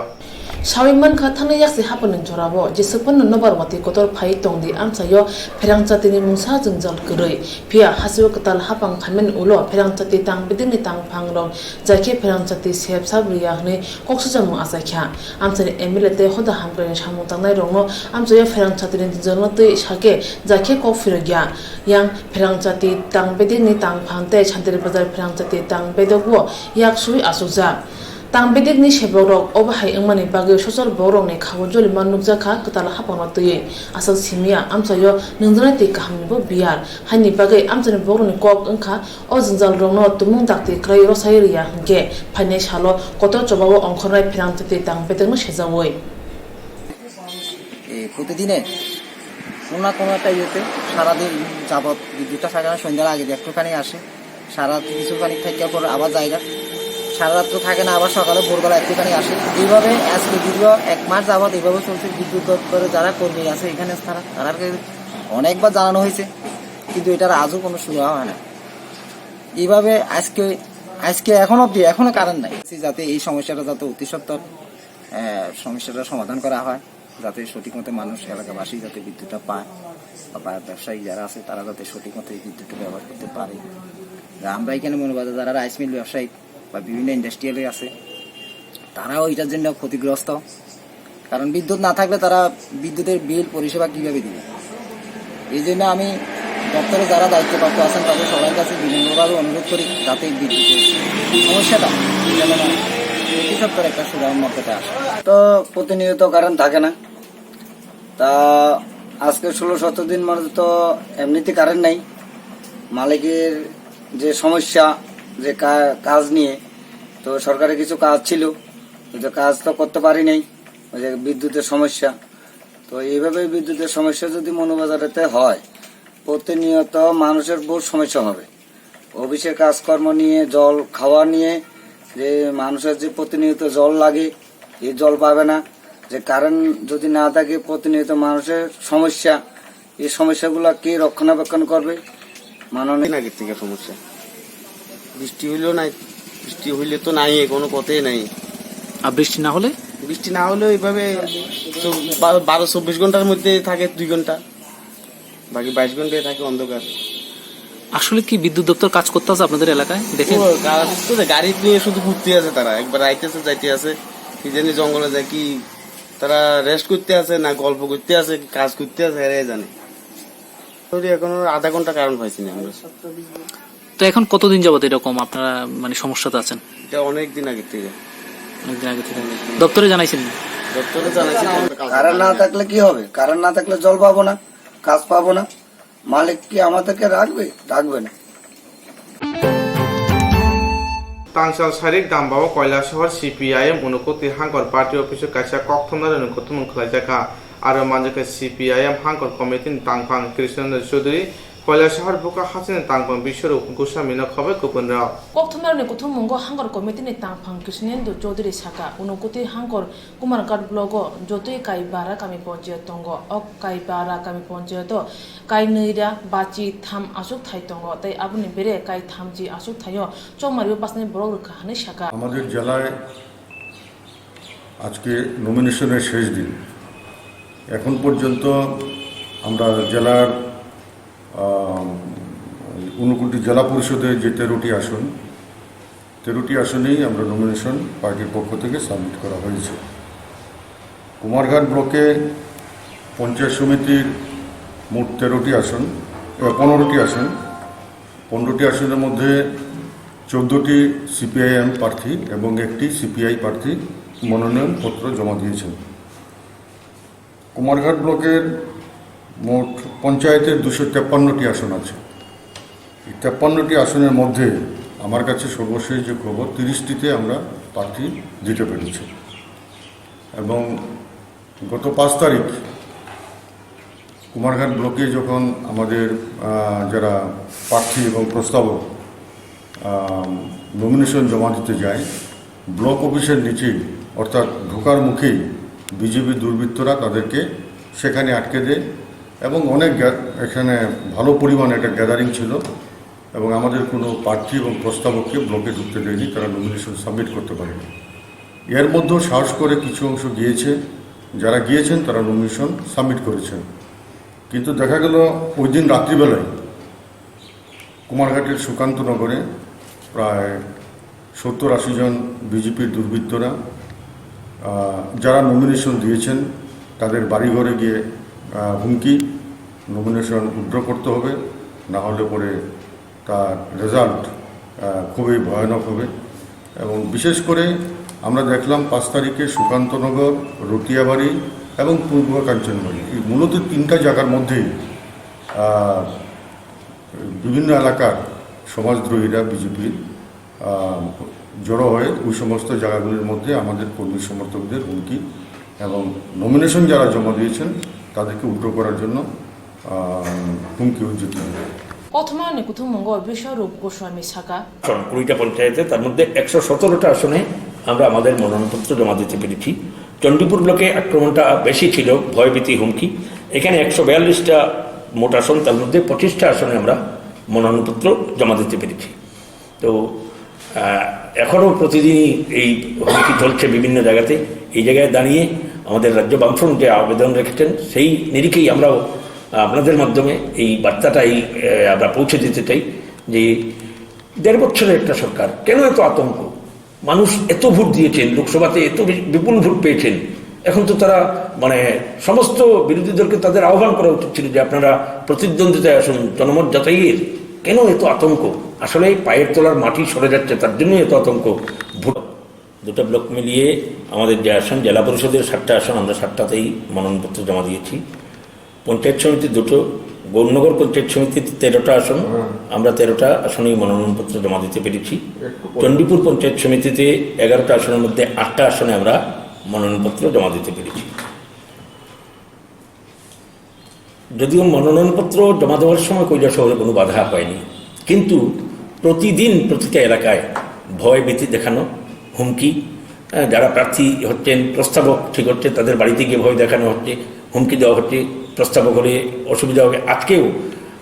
Sawi mankha, thangna yaksi hapani jorao jeswk phano nobar watwi kotor phai tongdi amchaio pherang chatini mungsa jwngjal kwrwi. Phiya hasteo kwtal hapang khaimani ulo pherang chati tang bedekni tang phangrok jaikhe pherang chati sep sap rwya hwnwi kok sujamung achaikha. Amchaini M L A tei hoda hamkraini samung tangnairokno amchaio pherang chatini jwngjal twi sakhe jaikhe kok phirokya. Yang pherang chati tang bedekni tang phang tei Shantir Bazar pherang chati tang bedekgo yak sui achukjak. Tang bedekni sebokrok obo hai wngmani bagwi sosol bokrokni khago jolima nukjakha kwtal hapangno twiwi. Aswk simiya amchaio nungjaknai twi kahamnibo biyar. Haini bagwi amchaini bokrokni kok wngkha o jwngjalrokno tumung dakti kwlai rwsai rwya hwnkhe phainai salo kotor chobao ongkhornai pherang chati tang bedekno sejaui. এ, প্রতিদিনে কোনো না কোনো একটা ইয়েতে সারাদিন যাবৎ বিদ্যুৎটা থাকে না, সন্ধ্যার আগে একটুখানি আসে, সারা রাত কিছুখানি থাকার পর আবার জায়গা, সারা রাত তো থাকে না, আবার সকালে ভোরবেলা একটুখানি আসে। এইভাবে আজকে দীর্ঘ এক মাস যাবৎ এইভাবে চলছে। বিদ্যুৎ দপ্তরে যারা কর্মী আছে এখানে, তারা তারা অনেকবার জানানো হয়েছে, কিন্তু এটার আজও কোনো সুরাহা হয় না। এইভাবে আজকে আজকে এখন অবধি এখনো কারেন্ট নাই। যাতে এই সমস্যাটা যাতে অতি সত্বর, আহ, সমস্যাটা সমাধান করা হয়, যাতে সঠিক মতো মানুষ, এলাকাবাসী যাতে বিদ্যুৎটা পায় বা বা ব্যবসায়ী যারা আছে তারা যাতে সঠিক মতো এই বিদ্যুৎটা ব্যবহার করতে পারে। আর আমরা এখানে মৌলভীবাজার যারা রাইস মিল ব্যবসায়ী বা বিভিন্ন ইন্ডাস্ট্রিয়ালে আছে, তারাও এটার জন্য ক্ষতিগ্রস্ত। কারণ বিদ্যুৎ না থাকলে তারা বিদ্যুতের বিল পরিষেবা কিভাবে দিবে? এই জন্য আমি দপ্তরে যারা দায়িত্বপ্রাপ্ত আছেন তাদের সবার কাছে বিনম্রভাবে অনুরোধ করি, যাতে এই বিদ্যুতের সমস্যাটা যেন অতি সত্বর একটা সুরাহার মধ্যে আসে। তো প্রতিনিয়ত কারেন্ট থাকে না, তা আজকে ষোলো সতেরো দিন মানে তো এমনিতে কারেন্ট নেই। মালিকের যে সমস্যা, যে কা-, কাজ নিয়ে, তো সরকারের কিছু কাজ ছিল, কিন্তু কাজ তো করতে পারি নাই, ওই যে বিদ্যুতের সমস্যা। তো এইভাবে বিদ্যুতের সমস্যা যদি মৌলভীবাজারেতে হয়, প্রতিনিয়ত মানুষের বহুত সমস্যা হবে। অফিসের কাজকর্ম নিয়ে, জল খাওয়া নিয়ে, যে মানুষের যে প্রতিনিয়ত জল লাগে, এই জল পাবে না, যে কারেন্ট যদি না থাকে, প্রতিনিয়ত মানুষের সমস্যা, এই সমস্যাগুলো কে রক্ষণাবেক্ষণ করবে? মাননীয় দিন আগের থেকে সমস্যা, বৃষ্টি হইলেও নাই, বৃষ্টি হইলে তো নাই, কোনো কথাই নাই। আর বৃষ্টি না হলে? বৃষ্টি না হলেও এইভাবে চৌ-, বা-, বারো চব্বিশ ঘন্টার মধ্যে থাকে দুই ঘন্টা, বাকি বাইশ ঘন্টায় থাকে অন্ধকার। আসলে কি বিদ্যুৎ দপ্তর কাজ করতে আছে আপনাদের এলাকায়? দেখেন? ও, কাজ তো যে গাড়ি নিয়ে শুধু ঘুরতে আছে তারা, একবার আইতেছে, যাইতে আছে, কি জানি জঙ্গলে যায়, কি তারা রেস্ট করতে আছে না গল্প করতে আছে, কি কাজ করতে আছে, এরাই জানে। ধরি এখনো আধা ঘন্টা কারেন্ট পাইছি না আমরা। তো এখন কতদিন যাবত এরকম আপনারা মানে সমস্যাতে আছেন? এটা অনেক দিন আগে থেকে। অনেক দিন আগে থেকে। দপ্তরে জানাইছেন? কারেন্ট না থাকলে কি হবে? কারেন্ট না থাকলে জল পাবো না, কাজ পাবো না। মালিক কি আমাদেরকে রাখবে? রাখবে না। Tangsal sarik dambao Koilasahar C P I M Unakoti Hangkor Party Office o kaisa kokthumnani kuthumung khwlaijakha. Aro manjakha C P I M Hangkor Committee ni tangphang Krishnendra Chaudhary, Koilasahar buka hasteni tangphang Biswarup Goswami no khobai kubun rok. Kokthumnani kuthummungo Hangkor Committee ni tangphang Krishnendra Chaudhary sakha, Unakoti Hangkor Kumarghat block o jotoi kai bara kami ponchayat tongo. O kai bara kami ponchayat o kai nwi ra bachi tham aswk thai tongo, tei aboni bere kai thamchi aswk thaio chongmario bachani borok rwkha hwnwi sakha. আমাদের জেলায় আজকে নমিনেশনের শেষ দিন। এখন পর্যন্ত আমরা জেলার আম, ঊনকোটি জেলা পরিষদের যে তেরোটি আসন, তেরোটি আসনেই আমরা নমিনেশন পার্টির পক্ষ থেকে সাবমিট করা হয়েছে। কুমারঘাট ব্লকে পঞ্চায়েত সমিতির মোট তেরোটি আসন, এ, পনেরোটি আসন। পনেরোটি আসনের মধ্যে চোদ্দোটি সিপিআইএম প্রার্থী এবং একটি সিপিআই প্রার্থী মনোনয়নপত্র জমা দিয়েছেন। কুমারঘাট ব্লকের মোট পঞ্চায়েতের দুশো তেপ্পান্নটি আসন আছে। এই তেপ্পান্নটি আসনের মধ্যে আমার কাছে সর্বশেষ যে খবর, তিরিশটিতে আমরা প্রার্থী দিতে পেরেছি। এবং গত পাঁচ তারিখ কুমারঘাট ব্লকে যখন আমাদের, আহ, যারা প্রার্থী এবং প্রস্তাবক, আহ, নমিনেশন জমা দিতে যায়, ব্লক অফিসের নিচেই, অর্থাৎ ঢোকার মুখেই বিজেপি দুর্বৃত্তরা তাদেরকে সেখানে আটকে দেয় এবং অনেক গ্যা-, এখানে ভালো পরিমাণ একটা গ্যাদারিং ছিল এবং আমাদের কোনো প্রার্থী এবং প্রস্তাবককে ব্লকে ঢুকতে দেয়নি, তারা নমিনেশন সাবমিট করতে পারেনি। এর মধ্যেও সাহস করে কিছু অংশ গিয়েছে, যারা গিয়েছেন তারা নমিনেশন সাবমিট করেছেন। কিন্তু দেখা গেল ওই দিন রাত্রিবেলায় কুমারঘাটের সুকান্ত নগরে প্রায় সত্তর আশি জন বিজেপির দুর্বৃত্তরা, আহ, যারা নমিনেশন দিয়েছেন তাদের বাড়িঘরে গিয়ে, আহ, হুমকি, নমিনেশন উইথড্র করতে হবে, না হলে পরে তার রেজাল্ট, আহ, খুবই ভয়ানক হবে। এবং বিশেষ করে আমরা দেখলাম পাঁচ তারিখে সুকান্তনগর, রতিয়াবাড়ি এবং পূর্ব কাঞ্চনবাড়ি, এই মূলত তিনটা জায়গার মধ্যেই, আহ, বিভিন্ন এলাকার সমাজদ্রোহীরা বিজেপির, আহ, জড়ো হয়ে ওই সমস্ত জায়গাগুলির মধ্যে আমাদের কর্মী সমর্থকদের হুমকি এবং নমিনেশন যারা জমা দিয়েছেন তাদেরকে উইথড্র করার জন্য, আহ, হুমকি উজ্জিত। Kothoma ni kuthummungo Biswarup Goswami sakha. কুড়িটা পঞ্চায়েতে, তার মধ্যে একশো সতেরোটা আসনে আমরা আমাদের মনোনয়নপত্র জমা দিতে পেরেছি। চণ্ডীপুর ব্লকে আক্রমণটা বেশি ছিল, ভয়ভীতি, হুমকি। এখানে একশো বিয়াল্লিশটা মোট আসন, তার মধ্যে পঁচিশটা আসনে আমরা মনোনয়নপত্র জমা দিতে পেরেছি। তো, আহ, এখনও প্রতিদিনই এই হুমকি চলছে বিভিন্ন জায়গাতে। এই জায়গায় দাঁড়িয়ে আমাদের রাজ্য বামফ্রন্ট যে আবেদন রেখেছেন, সেই নিরিখেই আমরাও আপনাদের মাধ্যমে এই বার্তাটাই, আহ, আমরা পৌঁছে দিতে চাই যে দেড় বছরের একটা সরকার, কেন এত আতঙ্ক? মানুষ এত ভোট দিয়েছেন, লোকসভাতে এত বি-, বিপুল ভোট পেয়েছেন, এখন তো তারা, মানে, সমস্ত বিরোধী দলকে তাদের আহ্বান করা উচিত ছিল যে আপনারা প্রতিদ্বন্দ্বিতায় আসুন, জনমত যাচাইয়ের। কেন এত আতঙ্ক? আসলে পায়ের তলার মাটি সরে যাচ্ছে, তার জন্যই এত আতঙ্ক। ভোট দুটো ব্লক মিলিয়ে আমাদের যে আসন, জেলা পরিষদের সাতটা আসন, আমরা সাতটাতেই মনোনয়নপত্র জমা দিয়েছি। পঞ্চায়েত সমিতি দুটো, গৌরনগর পঞ্চায়েত সমিতিতে তেরোটা আসন, আমরা তেরোটা আসনেই মনোনয়নপত্র জমা দিতে পেরেছি। চণ্ডীপুর পঞ্চায়েত সমিতিতে এগারোটা আসনের মধ্যে আটটা আসনে আমরা মনোনয়নপত্র জমা দিতে পেরেছি। যদিও মনোনয়নপত্র জমা দেওয়ার সময় কৈলাসহরে কোনো বাধা হয়নি, কিন্তু প্রতিদিন প্রতিটা এলাকায় ভয় ভীতি দেখানো, হুমকি, আহ, যারা প্রার্থী হচ্ছেন, প্রস্তাবক ঠিক হচ্ছে, তাদের বাড়িতে গিয়ে ভয় দেখানো হচ্ছে, হুমকি দেওয়া হচ্ছে, প্রস্তাবক হলে অসুবিধা হবে। আজকেও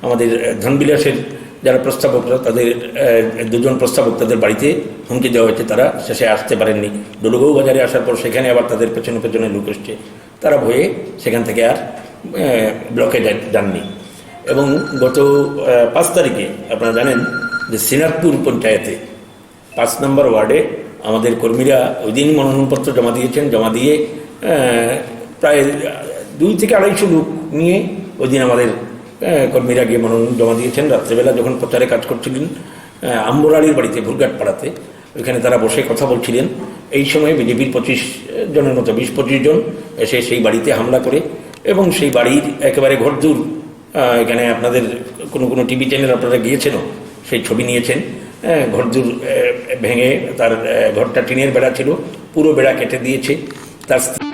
আমাদের, আহ, ধনবিলাসের যারা প্রস্তাবকরা, তাদের, আহ, দুজন প্রস্তাবক, তাদের বাড়িতে হুমকি দেওয়া হয়েছে, তারা শেষে আসতে পারেননি। ডলুগাঁও বাজারে আসার পর সেখানে আবার তাদের পেছনে পেছনে লোক এসছে, তারা ভয়ে সেখান থেকে আর, আহ, ব্লকে যা-, যাননি। এবং গত, আহ, পাঁচ তারিখে আপনারা জানেন যে শ্রীনাথপুর পঞ্চায়েতে পাঁচ নম্বর ওয়ার্ডে আমাদের কর্মীরা ওই দিনই মনোনয়নপত্র জমা দিয়েছেন। জমা দিয়ে, আহ, প্রায় দুই থেকে আড়াইশো লোক নিয়ে ওই দিন আমাদের, আহ, কর্মীরা গিয়ে মনোনয়ন জমা দিয়েছেন। রাত্রেবেলা যখন প্রচারে কাজ করছিলেন, আহ, আম্বর আলীর বাড়িতে ভুরঘাট পাড়াতে, ওইখানে তারা বসে কথা বলছিলেন। এই সময় বিজেপির পঁচিশ জনের মতো, বিশ পঁচিশ জন এসে সেই বাড়িতে হামলা করে এবং সেই বাড়ির একেবারে ঘরদূর, আহ, এখানে আপনাদের কোনো কোনো টিভি চ্যানেল আপনারা গিয়েছেনও, সেই ছবি নিয়েছেন। আহ, ঘরদূর, আহ, ভেঙে তার, আহ, ঘরটা টিনের বেড়া ছিল, পুরো বেড়া কেটে দিয়েছে। তার স্ত্রী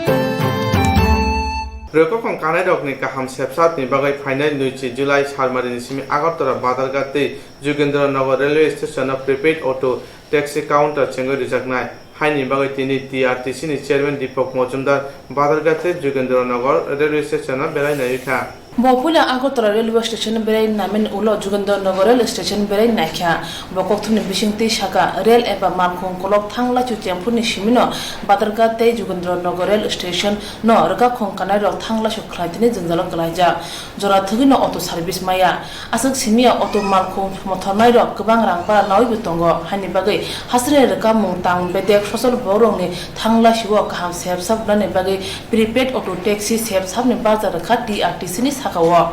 Rwkhakhong kanairokni kaham sepsapni bagwi phainai nwichi July salmarini simi Agartala Badharghat tei Jugendra Nagar Railway Station-o prepaid auto taxi counter chengwi rijaknai. Haini bagwi tini T R T C ni chairman Deepak Majumdar Badharghat tei Jugendra Nagar railway station-o belai naiwi kha. Bo puila Agartala railway station-o belai naimani ulo Jugendra Nagar rail station belai naikha. Bo kokthumni bisingtwi saka, rail eba malkhung kolok thang laisu chengphurni simino Badharghat tei Jugendra Nagar rail station-o rwkhakhong kanairok thang laisu khlaitini jwngjalo kwlaijak. Jora thwgwino auto service maya. Aswk simiya auto malkhung mothornairok kwbang rang bara nawibo tongo, haini bagwi hasreni rwkhamung tang bedek sosol borokni thang laisio kaham sepsap rwnani bagwi prepaid auto taxi sepsapni barja rwkha T R T C ni sakao.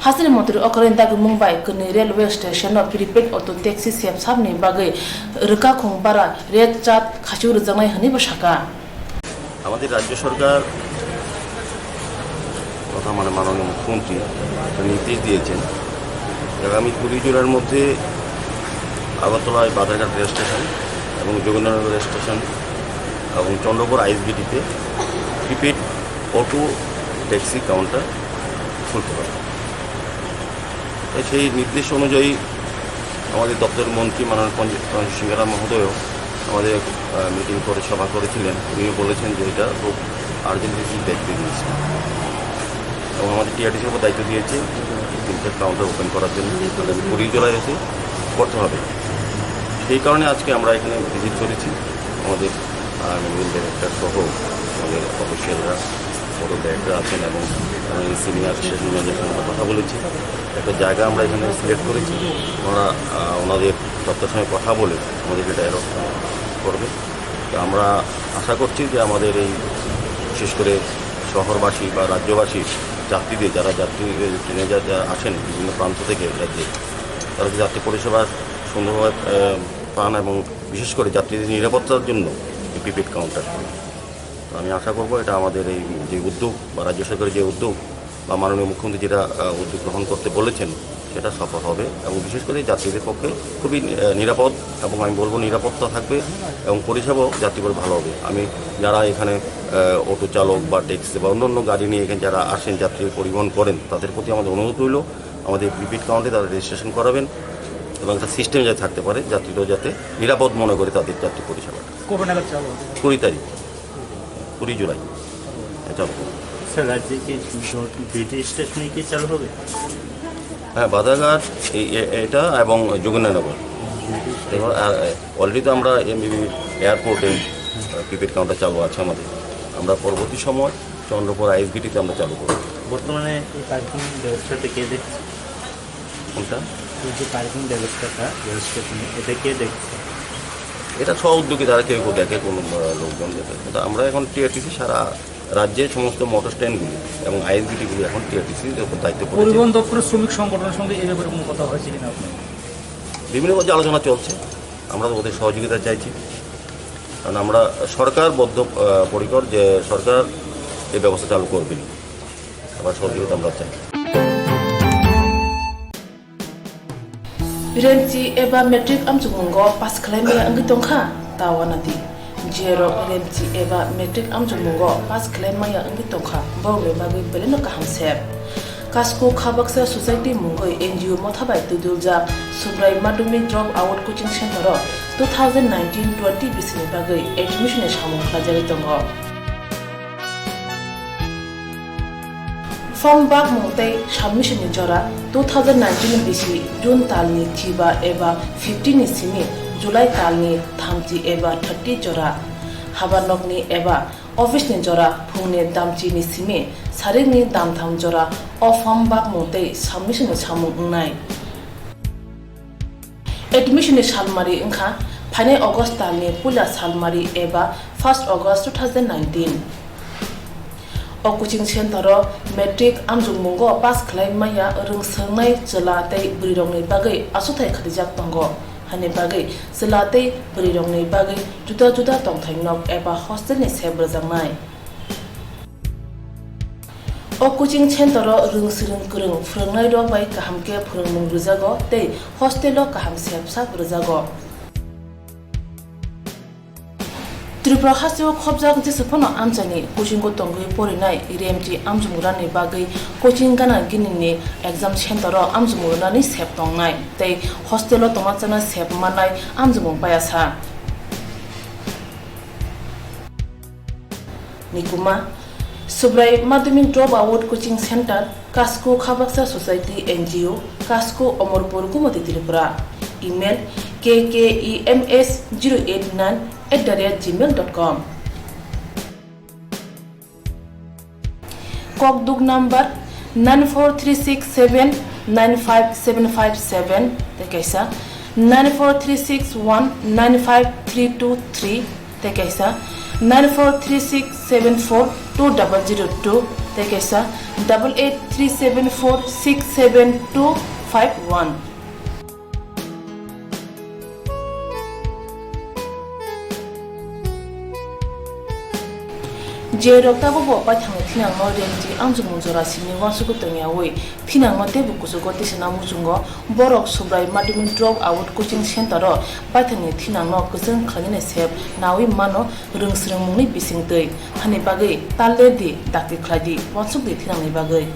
Hasreni montri okoroni dagimung bai kwnwi railway station-o prepaid auto taxi sepsapni bagwi rwkhakhung bara rate chat khachuk rwjaknai hwnwibo saka. আমাদের রাজ্য সরকার তথা মানে মাননীয় মুখ্যমন্ত্রী একটা নির্দেশ দিয়েছেন যে আগামী কুড়ি জুলাইয়ের মধ্যে আগরতলায় বাজারঘাট রেল স্টেশন এবং যোগেন্দ্রনগর রেল স্টেশন এবং চন্দ্রপুর আইএসবিটিতে প্রিপেড অটো ট্যাক্সি কাউন্টার খুলতে হবে। তাই সেই নির্দেশ অনুযায়ী আমাদের দপ্তরের মন্ত্রী মাননীয় পঞ্চ-, পঞ্চায়েত সিংহারা মহোদয়ও আমাদের, আহ, মিটিং করে সভা করেছিলেন। উনিও বলেছেন যে এটা খুব আর্জেন্টলি দেখতে জিনিসটা। এবং আমাদের টিআরটিসির উপর দায়িত্ব দিয়েছে তিনটে কাউন্টার ওপেন করার জন্য, আগামী কুড়ি জুলাই এসে করতে হবে। সেই কারণে আজকে আমরা এখানে ভিজিট করেছি আমাদের, আহ, ম্যানেজিং ডাইরেক্টর সহ আমাদের অফিসিয়ালরা, ফটো ডাইরেক্টর আছেন এবং আমি সিনিয়র স্টেশন ম্যানেজারের সঙ্গে কথা বলেছি। একটা জায়গা আমরা এখানে সিলেক্ট করেছি, ওনারা, আহ, ওনাদের দপ্তরের সঙ্গে কথা বলে আমাদের এটা অ্যালট করবে। তো আমরা আশা করছি যে আমাদের এই বিশেষ করে শহরবাসী বা রাজ্যবাসী যাত্রীদের, যারা যাত্রী ট্রেনে যা-, যা আসেন বিভিন্ন প্রান্ত থেকে রাজ্যে, তারা যে যাত্রী পরিষেবা সুন্দরভাবে, আহ, পান এবং বিশেষ করে যাত্রীদের নিরাপত্তার জন্য এই প্রিপেড কাউন্টার। তো আমি আশা করব এটা আমাদের এই যে উদ্যোগ বা রাজ্য সরকারের যে উদ্যোগ বা মাননীয় মুখ্যমন্ত্রী যেটা, আহ, উদ্যোগ গ্রহণ করতে বলেছেন, সেটা সফল হবে এবং বিশেষ করে যাত্রীদের পক্ষে খুবই, আহ, নিরাপদ এবং আমি বলবো নিরাপত্তা থাকবে এবং পরিষেবাও যাত্রীদের ভালো হবে। আমি যারা এখানে, আহ, অটো চালক বা ট্যাক্সি বা অন্য অন্য গাড়ি নিয়ে এখানে যারা আসেন, যাত্রী পরিবহন করেন, তাদের প্রতি আমাদের অনুরোধ রইল, আমাদের প্রিপেড কাউন্টারে তারা রেজিস্ট্রেশন করাবেন এবং একটা সিস্টেম যাতে থাকতে পারে, যাত্রীরাও যাতে নিরাপদ মনে করে তাদের যাত্রী পরিষেবাটা। কবে নাগাদ চালু হবে? কুড়ি তারিখ, কুড়ি জুলাই। এটা হবে। স্যার, রাজ্যে কি দুটি স্টেশনে কি চালু হবে? হ্যাঁ, বাধাঘাট এই, এ-, এটা এবং যোগেন্দ্রনগর। এবং, আহ, অলরেডি তো আমরা এমবিবি এয়ারপোর্টে, আহ, প্রিপেড কাউন্টার চালু আছে আমাদের। আমরা পরবর্তী সময় চন্দ্রপুর আইএসবিটিতে আমরা চালু করব। বর্তমানে এই পার্কিং ব্যবস্থাটা কে দেখছে? কোনটা? এই যে পার্কিং ব্যবস্থাটা রেল স্টেশনে, এটা কে দেখছে? এটা স্ব উদ্যোগে তারা কেউ কেউ দেখে, কোনো, আহ, লোকজন দেখে। কিন্তু আমরা এখন টিআরটিসি সারা রাজ্যে সমস্ত মোটর স্ট্যান্ডগুলি এবং আইএসবিটিগুলি এখন টিআরটিসির উপর দায়িত্ব পড়েছে। পরিবহন দপ্তরের শ্রমিক সংগঠনের সঙ্গে এই ব্যাপারে কোনো কথা হয়েছে কিনা আপনার? বিভিন্ন পর্যায়ে আলোচনা চলছে, আমরা তো ওদের সহযোগিতা চাইছি, কারণ আমরা সরকার বদ্ধ, আহ, পরিকর যে সরকার এই ব্যবস্থা চালু করবেন, আবার সহযোগিতা আমরা চাই। Remchi eba matric amchukmungo pass khlai maya wngwi tongkha, ta wanadi. Jerok Remchi eba matric amchukmungo pass khlai maya wngwi tongkha, borokni bagwi belai no kaham se. Kasko Khabaksa Society mungwi N G O motha bai twidulja Subrai Madhyamik Drop Out Coaching Center o two thousand nineteen twenty bisini bagwi admission ni samung khlaijagwi tongo. Form bakmung tei submission ni jora two thousand nineteen bisi June talni chiba eba fifteen ni simi July talni thamchi eba thirty jora. Habar nokni eba office ni jora phungni damchi ni simi sarikni damtham jora o form bakmung tei submission ni samung wngnai. Admission ni salmari wngkha phainai August talni puila salmari eba first August two thousand nineteen. O coaching center o matric amjokmungo pass khlai maya rwngswngnai chwla tei bwrwirokni bagwi asuthai khatijaktongo. hani bagwi chwla tei bwrwirokni bagwi juda juda tongthai nok eba hostel ni sep rwjaknai. O coaching center o rwng swrwng kwrwng phwrwngnairok bai kaham khe phwrwngmung rwjago tei hostel o kaham sep sak rwjago. Tripura hasteo khopjak jesa phano amchaini coaching o tongwi porinai remchi amchwng rwnani bagwi coaching gana gini ni exam center o amchwng rwnani sep tongnai tei hostel o tongma chana sep mannai amchwng paya sa. Nikuma, Subrai Madhyamik Drop Out Coaching Center, Kasko Khabaksa Society N G O, Kasko Omorpur Gumoti Tripura. Email, K K E M S zero eight nine at the rate gmail dot com. Kokduk number nine four three six seven nine five seven five seven tei kaisa nine four three six one nine five three two three tei kaisa nine four three six seven four two double zero two tei kaisa double eight three seven four six seven two five one. Je rok tabukbo paithakni thinangno remchi amchwngmung jora simi uansukwi tongyawi thinangno teibo kuchugo tisana muchungo, borok Subrai Madhyamik Drop Out Coaching Center o paithakni thinangno kwchwng khlainani sep nawi mano rwng swrwngmungni bisingtwi. Hani bagwi ta ler di, dakti khlai di, uansuk di thinangni bagwi.